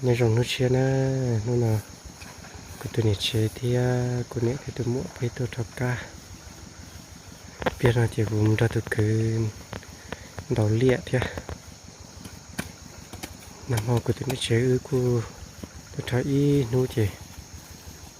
Nyob zoo hnub tshiab na, hnub no kuv tus niam tsev thiab kuv niam thiab tus muam peb tuaj rho kab. Pliag no ces kuv mus nrog tus kwv ntaus liaj thiab. Nag hmo kuv tus niam tsev wb kuj tuaj rho ib hnub ces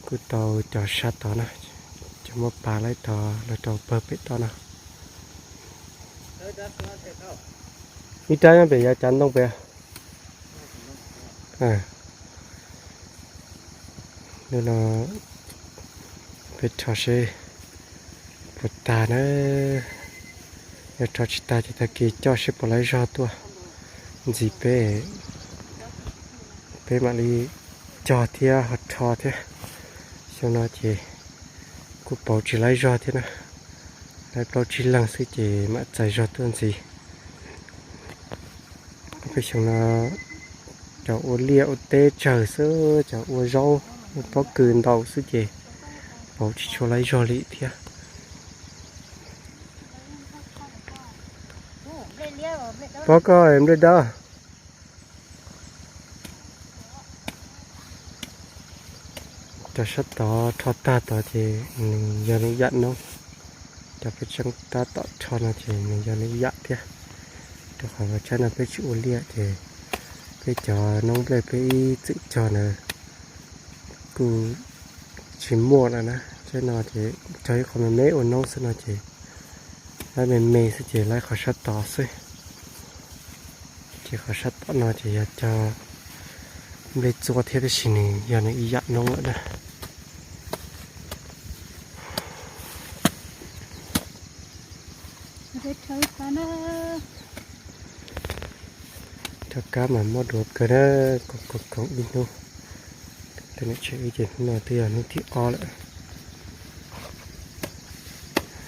kuj tau cov sab tod na, cov muaj pas laib tod los rau pawg pem toj no. Ib rab nyob pem yav cav ntoo pem. Hnub no peb rho seb puas tag na. Yog rho tsis tag ces tag kis coj seb puas laib zog tuaj ntxiv peb, peb mam li cog thiab ho rho thiab. Xyoo no ces kuj pauv tsis laib zog thiab na, laib plaub tsib leeg xwb ces mam txais zog tuaj ntxiv. Peb xyoo no cov ua liaj ua teb tsawg xwb, cov ua zaub ua pob kws ntau xwb ces pauv tsis tshua laib zog li thiab. Pob koj nplej dawb. Cov sab tod rho tag tod ces nws yog nws yam noob. Cov peb tseem tab tom rho no ces nws yog nws yam thiab. Rau qhov tshaib no peb tsis ua liaj ces peb cov noob nplej peb ib txwm cog ntawd kuj tsis muaj lawm na. Tshaib no ces cog ib qho me me ua noob xwb no ces laib me me xwb ces laib qhov sab tod xwb. Ces qhov sab tom no ces yog cog nplej txua thiab tab sis nws yog nws ib yam noob lawm na. Rho kab mas muaj duav kawg na, koom koom koom ib hnub. Tus niam tsev wb ces hnub no twb yog hnub thib ob lawm.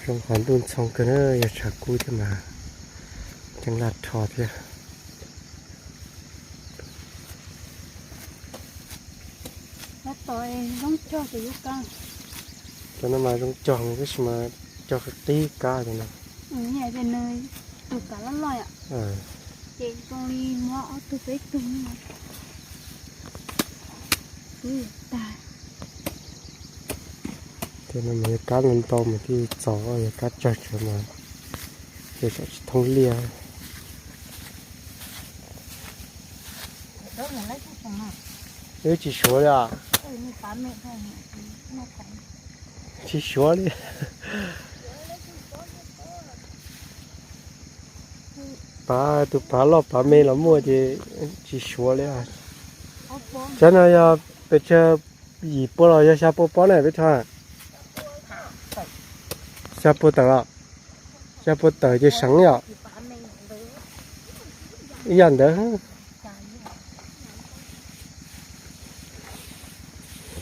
Zoo qhov ntuj ntxhoo kawg na, yog tshav kub thiab mas ceeb laj rho thiab. Cov no mas zoo cog tab sis mas cog qib kab cov no. Tus kav loj loj, ces zoo li muab ob tug peb tug. Cov no mas yog kab ntau ntau mas thiaj txaus, yog kab tsawg tsawg mas ces tsam tsis thoob liaj. Wb tsis suav li os. Tsis suav li. Pav, tus pav loj pav me los muaj ces tsis suav li. Tsab no yog pes tsawg, yim pua los yog xya pua pob na peb rho? Xya pua tawm los? Xya pua tawm ces seev yom. Ib yam ntawd.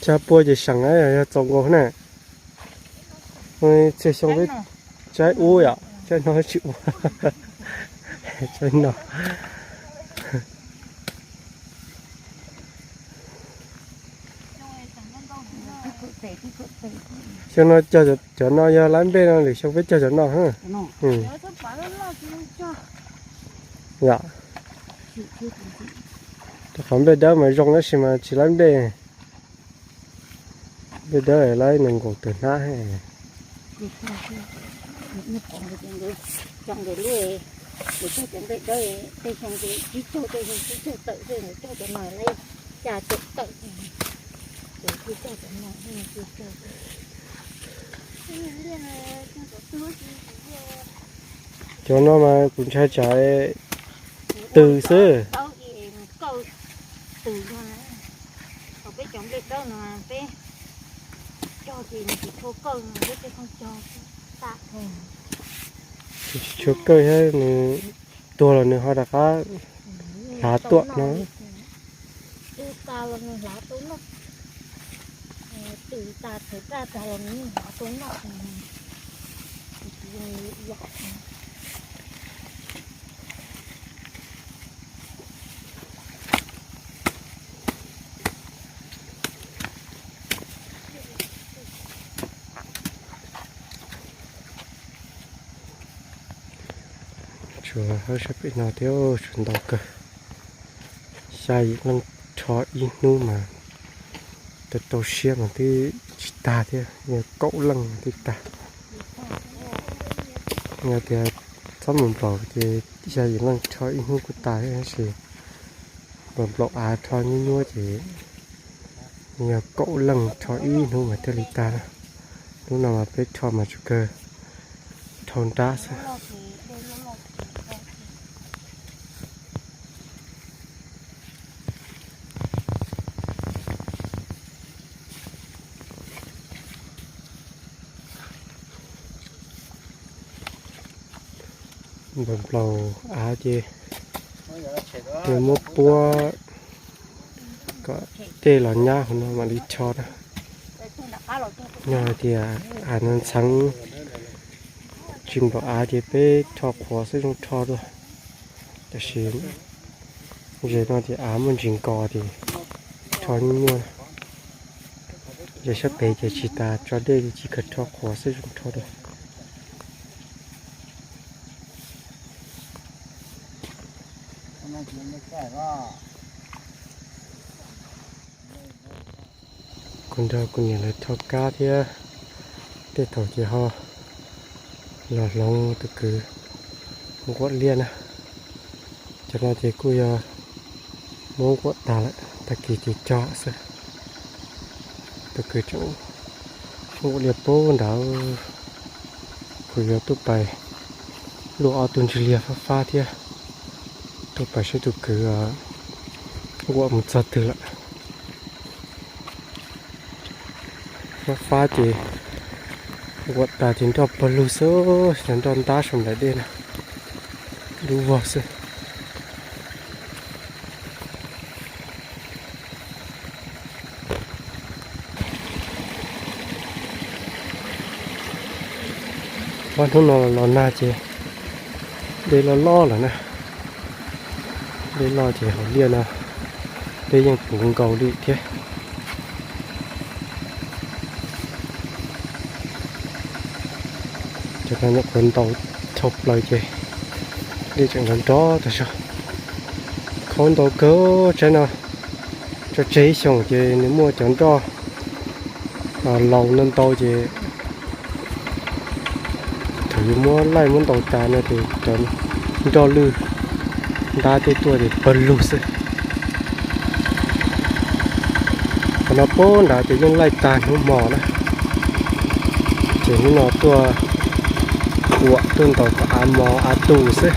Xya pua ces seev, yog txaus nkaus na. Txhia xyoo peb tsaib ub yom, tsaib no tsis ua. Tsaib no. Xyoo no cog cov no yog laib nplej no, lwm xyoo peb cog cov no. Yom, rau qhov nplej dawb mas zoo tab sis mas tsis laib nplej. Nplej dawb laib nees nkaum tawm hnab. Cov nplej dawb, tej xyoo ces tsib caug, tej xyoo tsib caug tawm xwb, nkawd cog cov no laib xya caum tawm. Ces thiaj cog cov no, thiaj cog. Cov no mas kuv ntshai tsam tws xwb. Tws no, thaum peb cov nplej dawb no peb cog ces nws tsis tshua kawg no, peb thiaj cog tas. Tsis tshua kawg thiab, nws tuag los nws ho rov qab hlav tuaj no. Tws tas los nws hlav tau noj, tws tas txhawv raj tas los nws yeej hlav tau noj. Tshuav hawb sab pem no thiab, tshuav ntau kawg. Xya yim leej Rho ib hnub mas tau rau siab mas twb tsis tag thiab, yog kaum leej twb tag. Yog tias txhob mus nplaum ces xya yim leej rho ib hnub kuj tag thiab, tab sis nplaum nplaum av rho nyuab nyuab ces yog kaum leej rho ib hnub mas thiaj li tag na. Hnub no mas peb rho mas tsuas kawg dhau nrab xwb. Nplaum nplaum av ces nws muab puab kom tej los nyab hauv no mam li rho na. Yog hais tias av no ntxheev tsis nplaum av ces peb rho qhuav xwb zoo rho dua. Tab sis ze no ces av muaj ntsis nkos ces rho nyuaj nyuaj. Ze sab pem ces tsis tas tso dej li, tsis kawg rho qhuav xwb zoo rho dua. Kuv nrog kuv niam lawv rho kab thiab, tej thaum ces ho los hloov tus kwv nquam liaj na. Cov no ces kuj yog muab nquam tag lawm, tag kis ces cog xwb. Tus kwv tseem nquam liaj pab nrad. Kuv yuav tuaj pais luaj ob tug ntsig liaj fab fab thiab, tuaj pais saib tus kwv nquam mus txog twg lawm. Fab fab ces nquam tas ces nroj pawg lug xwb, cov nroj ntab saum nplaim dej na, dub vog xwb. Ob hnub no los nag ces dej loj loj lawm na. Dej loj ces hauv liaj no dej yeej puv nkaus li thiab. Cov no nyuam qhuav ntaus dhau plaws ces dej tseem nrov nrov tas zog. Khaub ntau kawg tsaib no, tso tseg ib xyoos ces nws muaj cov nroj laus no ntau ces thaum yus muab laij muab ntaus tas no ces cov nroj lwj ntab tej tuaj ces pawg lug xwb. Qhov no pab nrad ces yeej laij tag hnub hmo na, ces hnub no tuaj kuam tuaj ntaus kom av mos av tu xwb.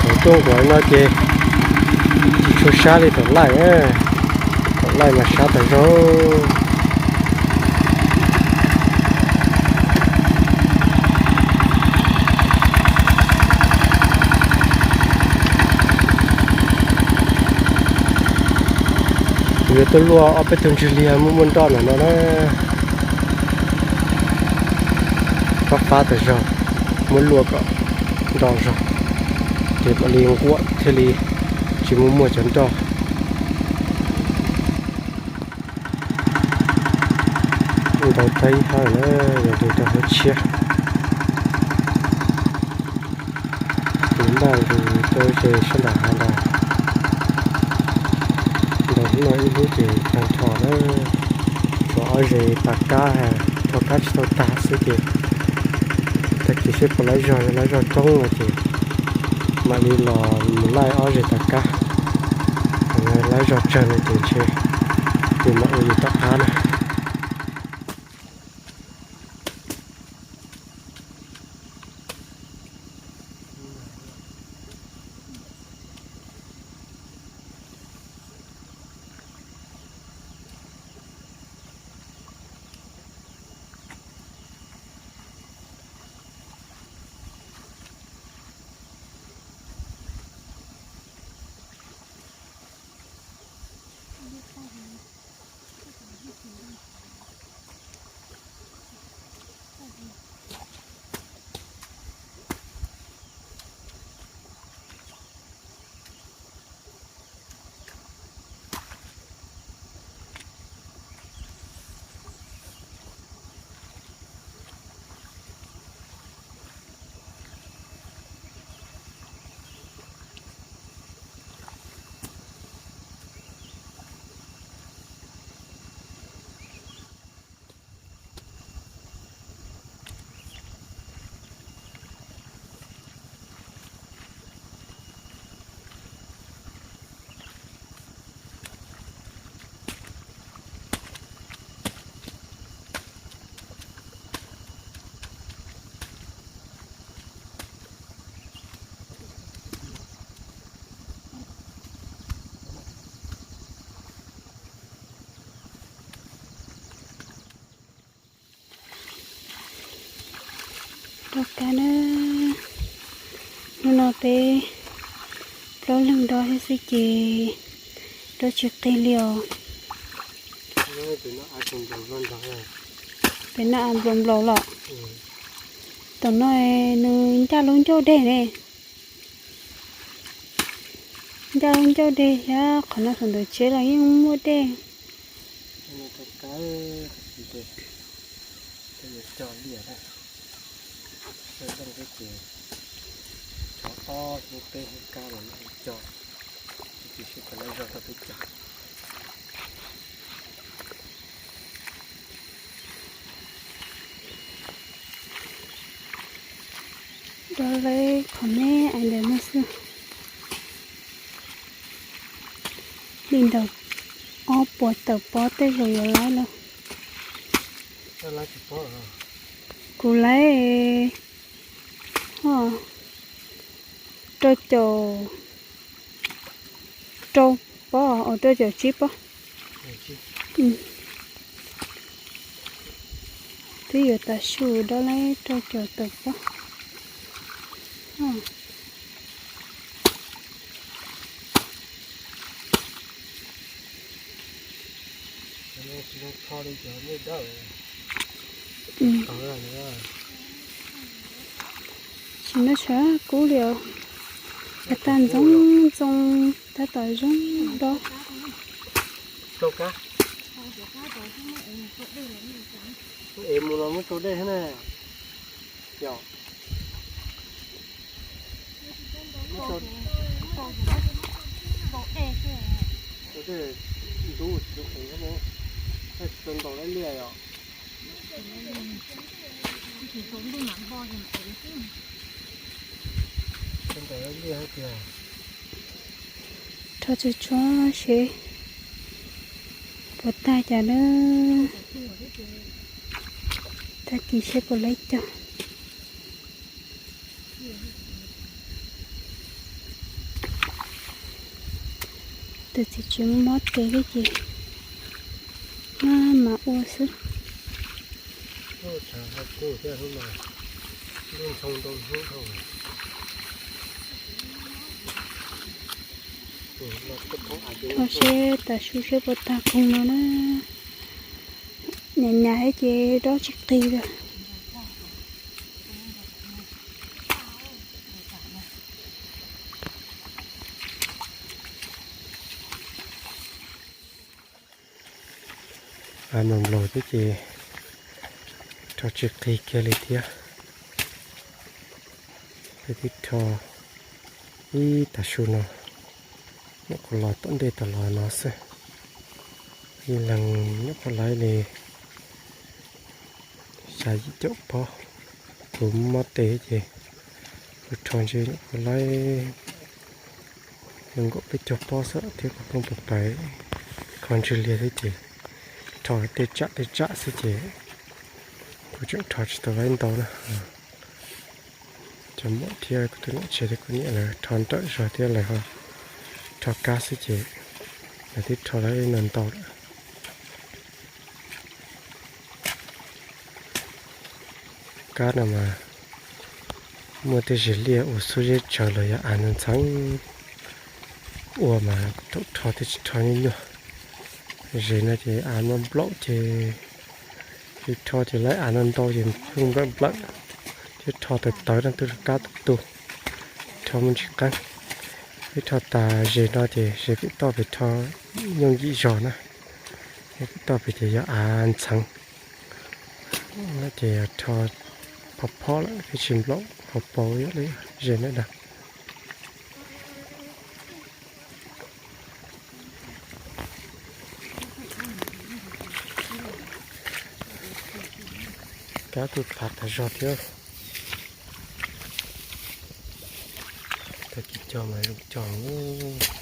Thaum tuaj nquam no ces tsis tshua sab li thaum laij, thaum laij mas sab tas zog. Kuv yuav tuaj luaj ob peb tug ntsig liaj muaj muaj nroj ntawm no na. Fab fab tas zog, muab luaj kom nroj zog, ces mam li nquam thiaj li tsis muaj muaj cov nroj. Ntau tag ib hab na, yog li rau hauv tshiab. Kuv npaj nqis rau ze sab nram hav ntag. Ntau hnub no ib hnub ces tag nrho na, tshuav ob ze tas kab, rho kab tsis tau tag xwb ces tag kis seb puas laij zog, yog laij zog coob no ces mam li los mus laij ob ze tas kab. Laij zog tsawg no ces ntshe tus mam ua yus tom qab na. Ua kab na, hnub no peb plaub leeg dob thiab xwb ces dob tsis qig li os. Peb noj av nplaum nplaum los. Tam no nws ncaj lub ncauj dej ne. Ncaj lub ncauj dej thiab qhov no saum ntawm tsheb los yeej muaj dej. Dob lawm qhov me ais ntawm no xwb. Li ntawm ob puas tawm pob tej zaum yuav laib lawm. Kuv laib rau caum rau pob, rau caum tsib pob. Twb yuav tav su dob laib rau caum tawm pob. Tsis noj tshav kub li os, tas ntxoov ntxoo tab tom zoo dob. Es mus los muab rau dej thiab na. Ntub tsis zoo es, tsis tau ntaus laib liaj yom. Rho tsuag tsuag seb puas tag cas na. Tag kis seb puas laib cog. Tus txiv tsev mob tes thiab ces maj mam ua xwb. Thov seb tav su seb puas tag khoom no na. Nyam nyam thiab ces dob tsis qig lawm. Av nplaum nplaum thiab ces rho tsis qig kiag li thiab. Peb twb rho ib tav su no, nyuam qhuav los tom ntej tom los no xwb. Ib leeg nyuam qhuav laib li xya yim caum pob. Kuv mob tes ces kuv rho ntshe nyuam qhuav laib nees nkaum peb caug pob xwb thiab kuv pheej pais pais kho ntswg liag thiab ces rho tej tsam tej tsam xwb ces kuv tseem rho tsis tau laib ntau na. Cov muam thiab kuv tus niam tsev thiab kuv niam lawv rho nrawm zog thiab lawv ho rho kab xwb ces lawv twb rho laib no ntau lawm. Kab no mas muaj tej zes liaj ua xub zeb tsawv los yog av ntxheev ntxheev ua mas thaum rho twb tsis rho nyuaj nyuaj. Zes no ces av nplaum nplaum ces tsis rho ces laib av no ntau ces pheej nplawm nplawm, thiab rho tawv tawv no twb kab tu tu, rho muaj ntsis qeeb. Peb rho tas zes no ces zes pem toj pem rho yooj yim zog na, pem toj pem ces yog av ntxheev. No ces rho phob phob lawm thiab tsis nplaum hauv paus ib yam li zes ntawm no. Kab kuj plav tas zog thiab. Tag kis cog mas zoo cog.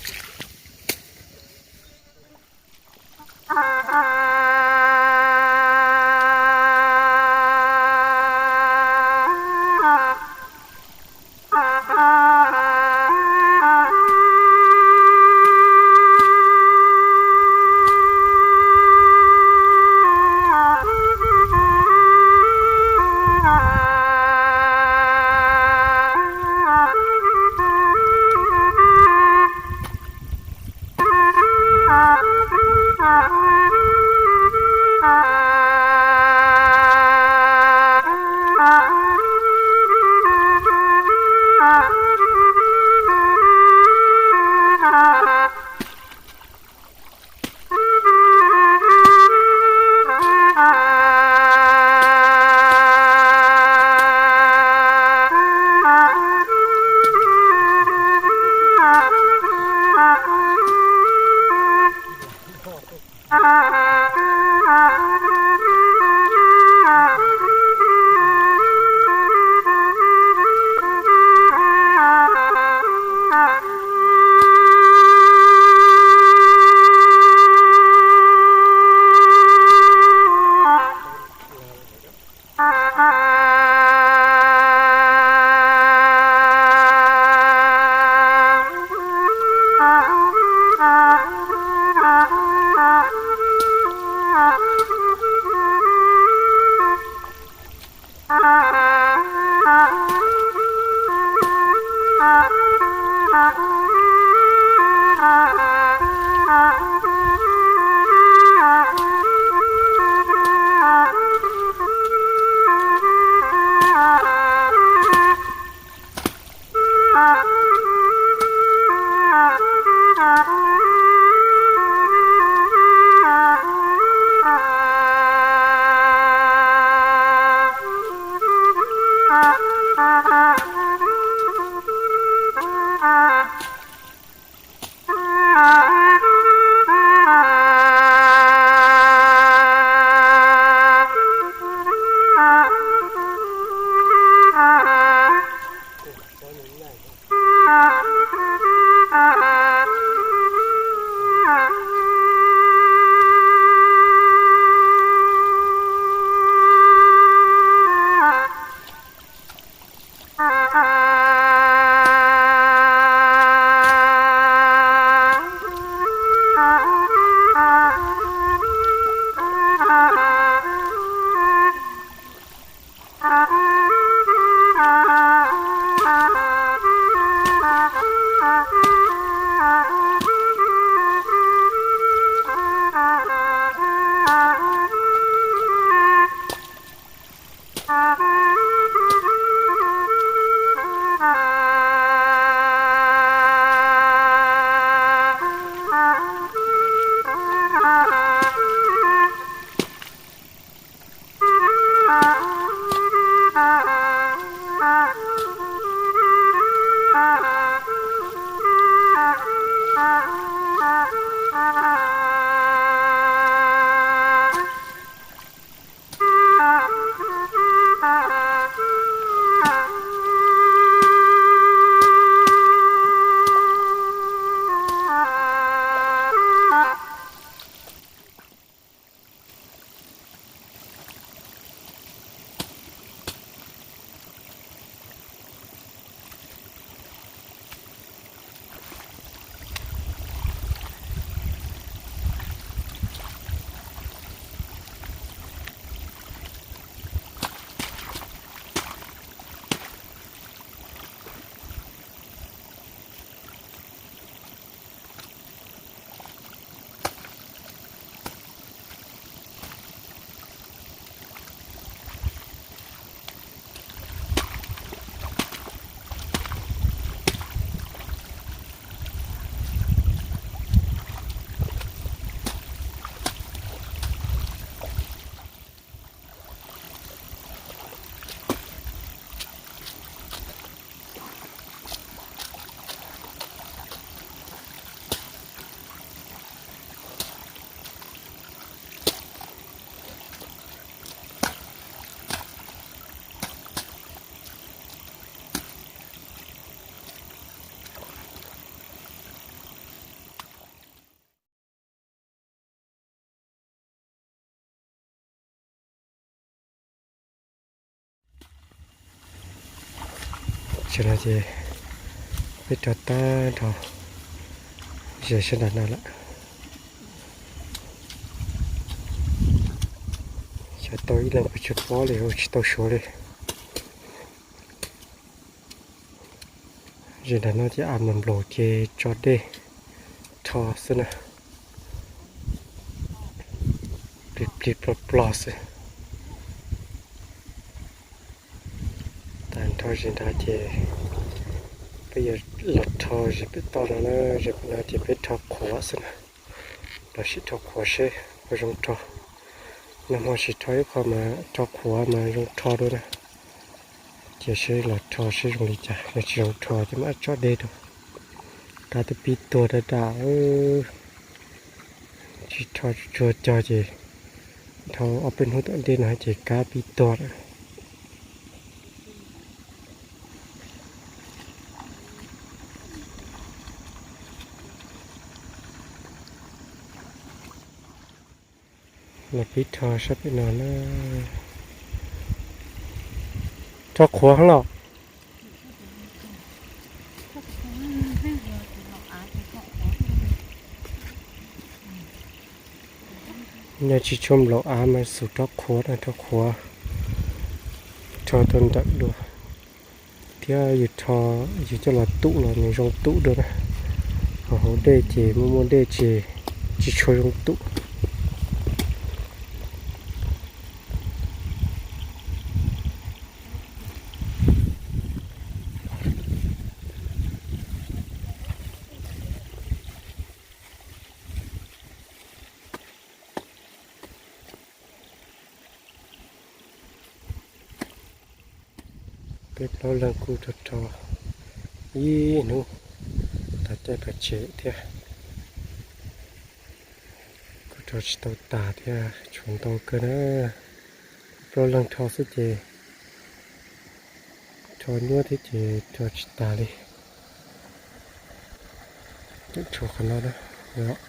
Tam sim no ces peb rau tag nrho ze sab nram no lawm. Xyov tau ib leeg pes tsawg pob li, ua tsis tau suav li. Ze nram no ces av nplaum nplaum ces tso dej rho xwb na. Plig plig plog plog xwb. Tag nrho ze nrad ces peb yuav los rho ze pem toj no na, ze pem no ces peb rho qhuav xwb na. Los sim rho qhuav seb puas zoo rho. Nag hmo sim rho ib qho mas rho qhuav mas zoo rho dua na. Cia seb los rho seb zoo li cas, yog tsis zoo rho ces mam tso dej rau. Kab twb pib tuag daj daj. Tsis rho tsuag cog ces dhau ob peb hnub tom ntej no ces kab pib tuag lawm. Los pib rho sab pem no na. Rho qhuav los. Yog tsis tshua nplaum av mas xum rho qhuav na, rho qhuav, rho tau ntawm dua. Thiab yus rho, yus coj los tum los nws zoo tum dua na. Ho hauv dej ces muaj muaj dej ces tsis tshua zoo tum. Plaub leeg kuj rho rho ib hnub tag caij pais tsev thiab. Kuj rho tsis tau tas thiab, tshuav ntau kawg na. Plaub leeg rho xwb ces rho nyuaj thiab ces rho tsis tas li. Tshuav qhov no,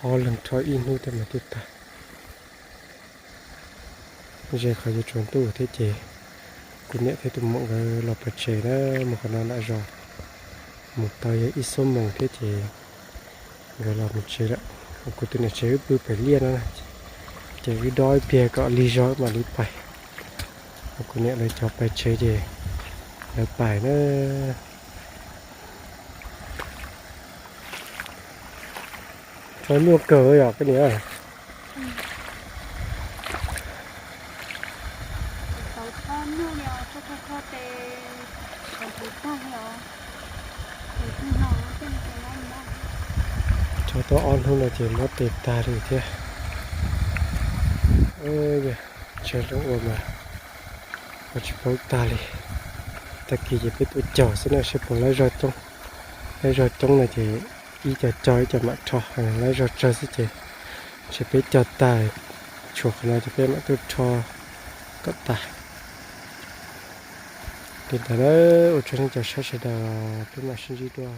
ob leeg rho ib hnub thiab mas thiaj tag. Ze qhov yuav tsaus ntuj thiab ces kuv niam thiab tus muam nkawd los pais tsev na, mus qhov no nram zos mus tau yog ib xuab moos thiab ces nkawd los mus tsev lawm. Kuv tus niam tsev wb pw pem liaj no, ces wb dob ib pliag kom lig zog mam li pais. Kuv niam lawv cov pais tsev ces lawv pais na. Rho nyuaj kawg yom koj niam. Rho tau ob hnub no ces muab tes tag li thiab. Yog tsawg leej ua mas ua tsis paub tag li. Tag kis ces peb tuaj cog xwb na seb puas laib zog coob. Laib zog coob no ces ib co cog ib co mam rho, laib zog tsawg xwb ces ntshe peb cog tag, tshuav qhov no ces peb mam tuaj rho kom tas. Li ntawd na, ua tsaug nej cov saib sawv daws, peb mam sib ntsib dua.